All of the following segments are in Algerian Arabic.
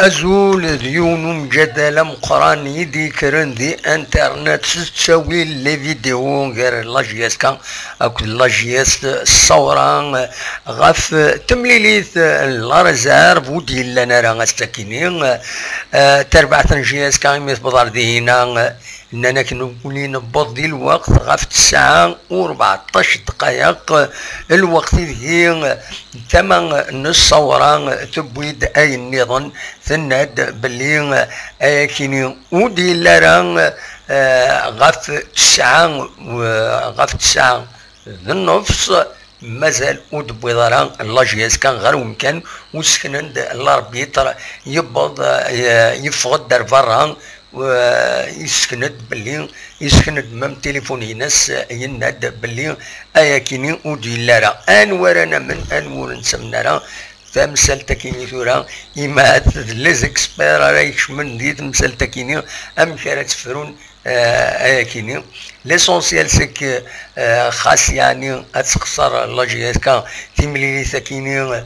أزول ديون مجادلة مقران يدي كرن دي انترنت تساوي les vidéos غير la JSK اكو la JS الثورة غف تمليليت la réserve ودي لنا راه غاستاكيني تربعة JSK مي دينا اننا كنولي نبض ديال الوقت غف 9:14 الوقت ذي تما نص ثورة تبويد اي النظام ثند باللي كيني ودي لا غف 9 غف 9:30 مازال ودبويض la JSK غير ومكان وسكنند l'arbitre يبض يفغد دار برا ويسكند باللي يسكند même تليفون ينس يند باللي ايا كيني ودي لا انورنا من انور نسمنا تمثال تكيني ثورا إما les experts راه يكشمن دي تمثال تكيني ام كرا تفرون ايا كيني l'essentiel c'est que خاص يعني اتخسر la JSK تيملي تكيني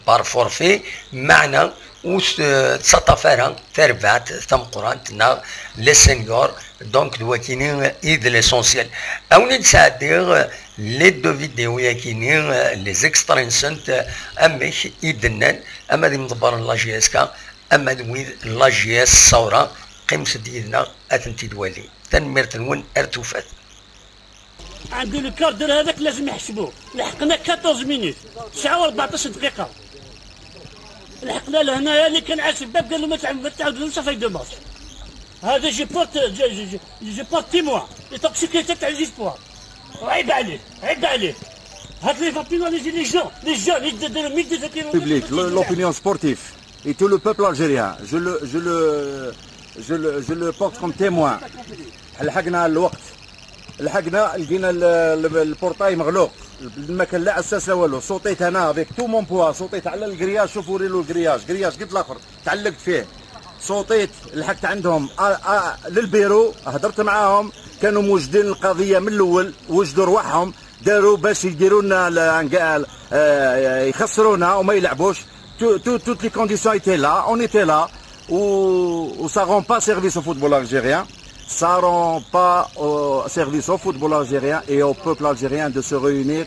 par forfait معنا وتسطفارا تربعت تمقران les seniors donc دواتيني ايد l'essentiel اوني نساعديغ les deux vidéos ياكيني les extraits سنت امك يدنان اما دي مدبر la JSK اما دويد la JS الثورة قيمة ديالنا اتنتي دوالي تنميرت نون ارتوفات. عنده le quart d'heure هذاك لازم يحسبوه. لحقنا 14 minutes 9 و14 دقيقة لحقنا لهنايا. اللي كان عاش الباب قال له ما تعاودلوش feuille de match. هذا je porte témoin les sécurité تاع les espoirs. عيب عليه عيب عليه هاد les pénaliser les gens les jeunes يديروا 1200 كيلو. Public, l'opinion sportive et tout le peuple algérien, je le porte comme témoin. لحقنا الوقت لحقنا لقينا ال portail مغلوق ما كان لا اساس لا والو. صوتيت انا avec tout mon poids صوتيت على ال grillage. شوفوا ريلو ال grillage grillage قلت الاخر تعلقت فيه صوتيت لحقت عندهم للبيرو هضرت معاهم. كانوا موجدين القضية من الاول وجدوا رواحهم داروا باش يديروا لنا يخسرونا وما يلعبوش. Toutes les conditions étaient là, on était là, و ça rend pas service au football algérien. Ça rend pas service au football algérien et au peuple algérien de se réunir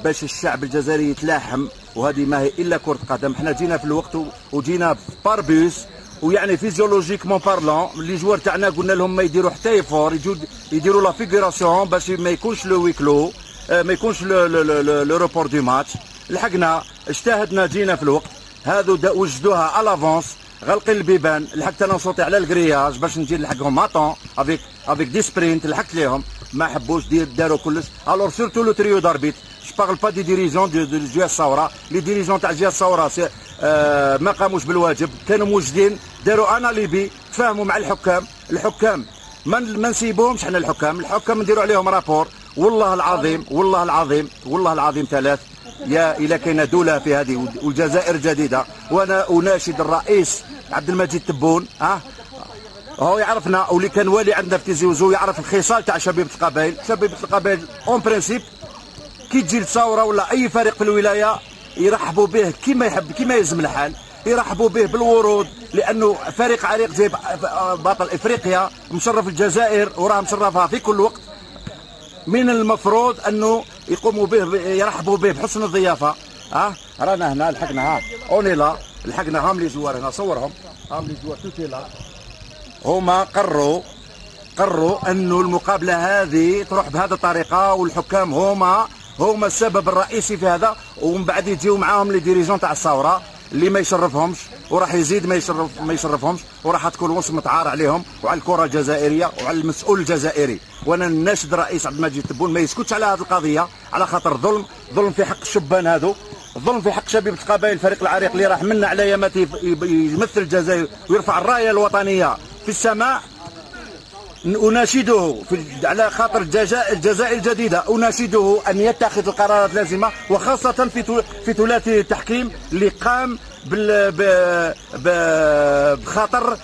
باش الشعب الجزائري يتلاحم. وهذه ما هي الا كرة قدم. حنا جينا في الوقت وجينا par bus ويعني physiologiquement parlant les joueurs تاعنا قلنا لهم ما يديروا حتى effort يجوا يديروا la figuration باش ما يكونش le huis clos ما يكونش le report du match. لحقنا اجتهدنا جينا في الوقت. هذو وجدوها à l'avance غلقين البيبان. لحقت انا صوتي على ال grillage باش نجي نلحقهم à temps avec des sprints لحقت ليهم ما حبوش داروا كلش. Alors surtout le trio d'arbitres, je parle pas des dirigeants de JS الثوره. Les dirigeants تاع JS الثورة ما قاموش بالواجب. كانوا موجدين داروا un alibi تفاهموا مع الحكام. الحكام ما نسيبوهمش حنا. الحكام الحكام نديروا عليهم rapport. والله العظيم والله العظيم والله العظيم ثلاث يا الى كاينه دولة في هذه والجزائر جديده. وانا اناشد الرئيس عبد المجيد تبون ها هو يعرفنا واللي كان والي عندنا في تيزي وزو يعرف الخصال تاع شبيبة القبائل. شبيبة القبائل en principe كي تجي الثورة ولا اي فريق في الولاية يرحبوا به كما يحب كما يلزم الحال يرحبوا به بالورود لانه فريق عريق جايب بطل افريقيا مشرف الجزائر وراه مشرفها في كل وقت. من المفروض انه يقوموا به يرحبوا به بحسن الضيافة. ها رانا هنا لحقنا ها on est là لحقنا هام les joueurs هنا صورهم هام les joueurs tout est là. هما قرروا انه المقابلة هذه تروح بهذه الطريقة والحكام هما السبب الرئيسي في هذا. ومن بعد يجيو معاهم les dirigeants تاع الثورة اللي ما يشرفهمش وراح يزيد ما يشرفهمش وراح تكون وصمة عار عليهم وعلى الكره الجزائرية وعلى المسؤول الجزائري. وانا ناشد الرئيس عبد المجيد تبون ما يسكتش على هذه القضية على خاطر ظلم ظلم في حق الشبان هذو ظلم في حق شبيبة القبائل الفريق العريق اللي راح منا على يامات يمثل الجزائر ويرفع الراية الوطنية في السماء. أناشده على خاطر الجزائر الجديدة أناشده أن يتخذ القرارات اللازمة وخاصة في ثلاثي التحكيم اللي قام بخطر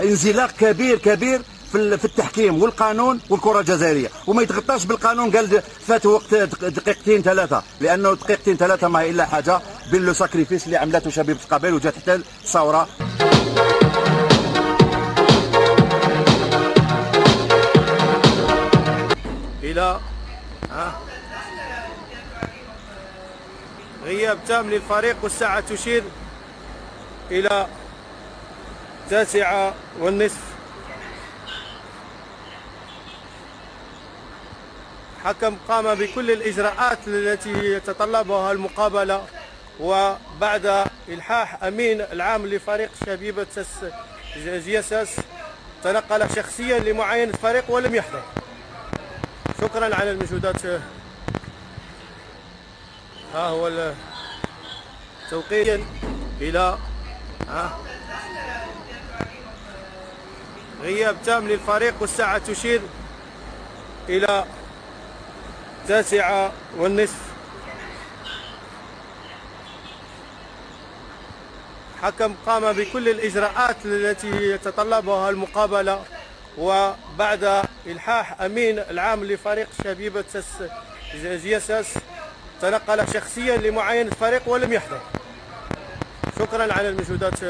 انزلاق كبير كبير في التحكيم والقانون والكره الجزائرية وما يتغطاش بالقانون. قال فات وقت دقيقتين ثلاثة لانه دقيقتين ثلاثة ما هي الا حاجة. بين le sacrifice اللي عملته شبيبة القبائل وجات حتى الثورة. الى غياب تام للفريق، والساعة تشير الى 9:30. حكم قام بكل الإجراءات التي يتطلبها المقابلة، وبعد إلحاح أمين العام لفريق شبيبة JSS تنقل شخصيا لمعاينة الفريق ولم يحضر. شكرا على المجهودات. ها هو التوقيت إلى غياب تام للفريق، والساعة تشير إلى 9:30. حكم قام بكل الإجراءات التي يتطلبها المقابلة، وبعد إلحاح أمين العام لفريق شبيبة JSS تنقل شخصيا لمعاينة الفريق ولم يحضر. شكرا على المجهودات.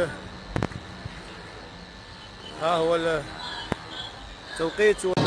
ها هو التوقيت.